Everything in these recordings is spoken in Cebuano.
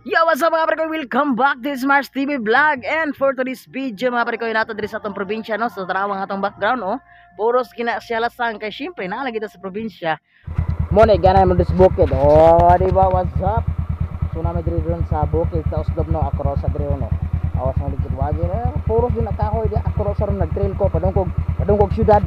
Yo, what's up, mga pre ko? Welcome back to Mars TV Vlog. And for today's video, mga pre ko, nato diri sa atong probinsya, no? So tarawang atong background, oh. Puros kina siya lasang kay syempre naa lagi ta sa probinsya. Mo na gana mo dis bukid. Oh, di ba? What's up? So nami diri ron sa bukid sa Oslob, no, across sa diri, no. Awas ng ligid wagi. Eh, puros din nakahoy di across ron nagtrail ko padungkog padungkog syudad.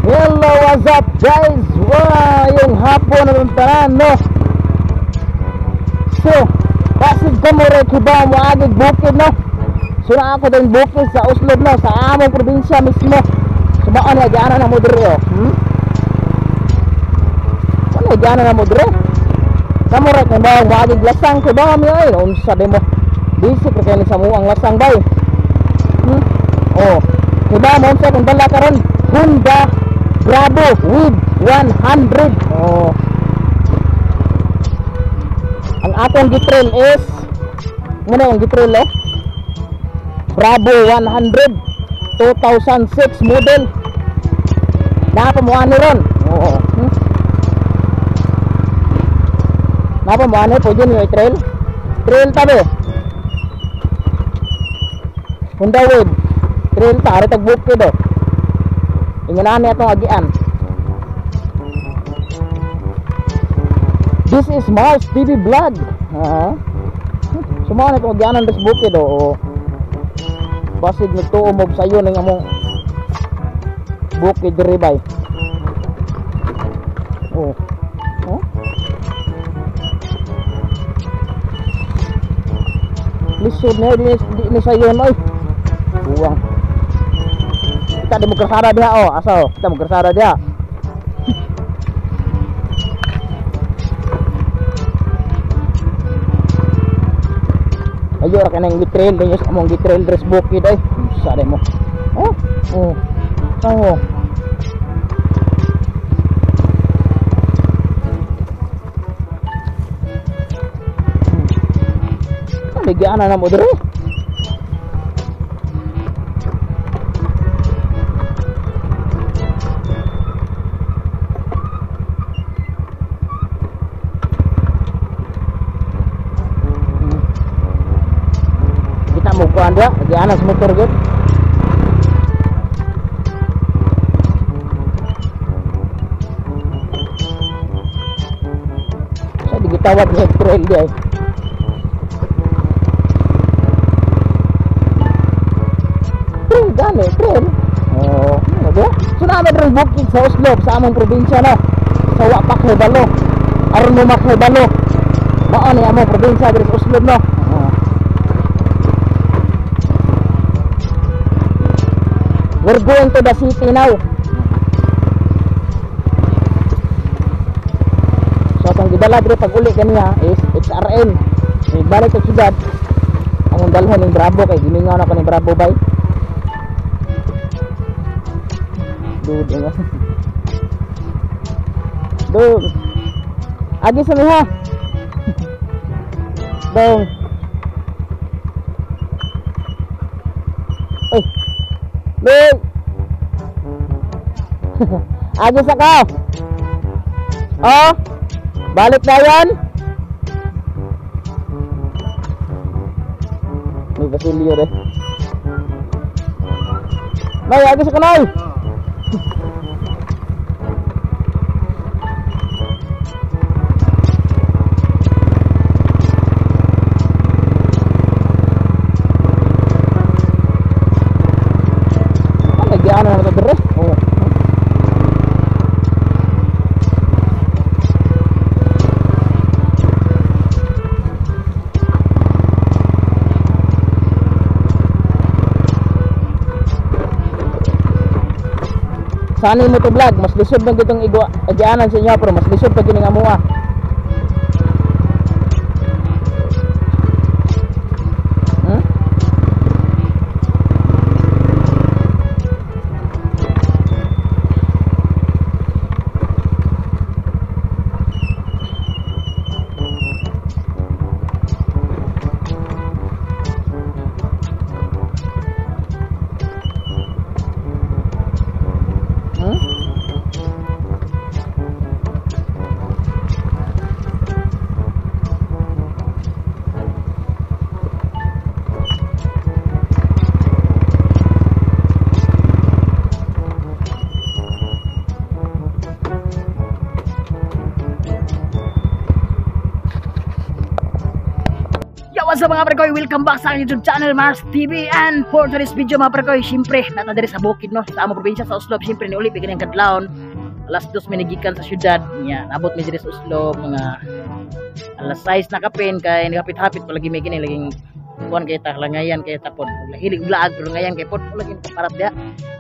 Hello, what's up, guys? Wow, yung hapon na tanan, no? So, pasig ka mo rin kiba mo agig bukid, no? So na ako din bukid sa Oslob, no? Sa among probinsya mismo. So baka na gana na mo diri, oh. Wala gana na mo diri. Kamo rin kiba mo agig lasang kiba mi ay unsa di mo. Basic ra kay sa mo ang lasang bay. Oh, kiba mo unsa kung dala karon Honda Bravo with 100. Oh. Ang atong gitrail is muna ang gitrail, oh. Bravo 100 2006 model. Napa mo ani ron. Oo. Napa mo ani pwede niyo i-trail. Trail ta be. Honda Wave. Trail ta ari tag bukid, oh. Inganan niya itong agian. This is Mars TV Vlog. Sumama na itong agianan sa bukid, oh. Basig nagtuo mob sayo ng among bukid diri bay. Oh. Oh. Lisod na di ni sayo, oy. Buwang. Kita di mo diha, oh. Asa, oh. Kita mo krasada diha. Ayo ra kanang gitrail dinyo sa among gitrail dress bukid ay. Sa mo. Oh. Oh. Oh. Ano na mo diri? Dia, agianan sa motor gud. Sa di gitawag ni trail di ay. Trail gani, trail. Oh, ano ba? So naman rin bukid sa Oslob sa among probinsya, no. Sa wa pa kahibalo. Aron mo makahibalo. Mao ni among probinsya diri sa Oslob, no. We're going to the city now. So atong gidala diri pag uli kaniya is XRM. So balik sa siyudad. Ang dalhon ning Bravo kay gimingaw na ko ning Bravo bay. Dude nga. Dude. Agi sa miha. Dong. Oy. Dong. Agi sa ka. Oh. Balik na yan. May basilyo rin. Nay, agi sa kanay. Ano na ito dire? Oh. Sana mo to vlog, mas lisod na gitong igwa agianan sa inyo pero mas lisod pa gini nga mua. up, mga prekoy? Welcome back sa aking YouTube channel, Mars TV. And for today's video, mga prekoy, syempre, naa ta diri sa bukid, no? Sa among probinsya, sa Oslob. Syempre, niuli bigyan ng kadlawon. Alas 2 mi nigikan sa syudad. Nya, nabot mi diri sa Oslob, mga alas 6 na kapin, kay nagapit-hapit palagi may gini, laging kuan kay ta, langayan kay ta pod. Hilig laag pero ngayan kay pod, lagi parat diha.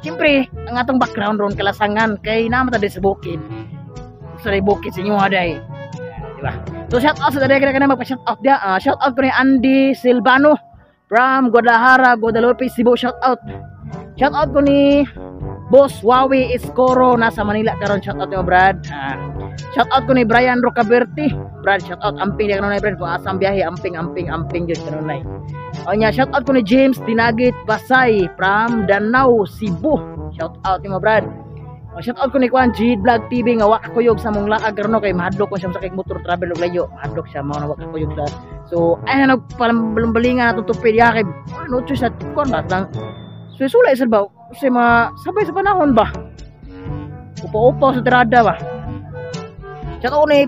Syempre, ang atong background ron kalasangan kay naa man ta diri sa bukid. Sa bukid sa inyo day. Di ba? So shout out sa dali kana magpa-shout out dia. Shout out ko ni Andy Silvano from Guadalajara, Guadalupe, Cebu. Shout out. Shout out ko ni Boss Wawi Escoro, nasa Manila karon. Shout out nimo, Brad. Shout out ko ni Brian Rocaberti. Brad, shout out, amping di kanunay, Brad, kung asang biyahe, amping, amping, amping jud kanunay. O nya, shout out ko ni James Dinagit Pasay from Danao, Cebu. Shout out nimo, Brad. Oh, shout out ko ni Kwan G Vlog TV nga wa kuyog sa mong laag karon kay mahadlok ko siya sa kay motor travel og layo. Mahadlok siya, mao na wa kuyog sa. So ay na nagpalambalingan nato tupi diha kay no choice at kuan ba lang. So sulay sa ba sa mga sabay sa panahon ba. Upa-upa sa tirada ba. Shout out ni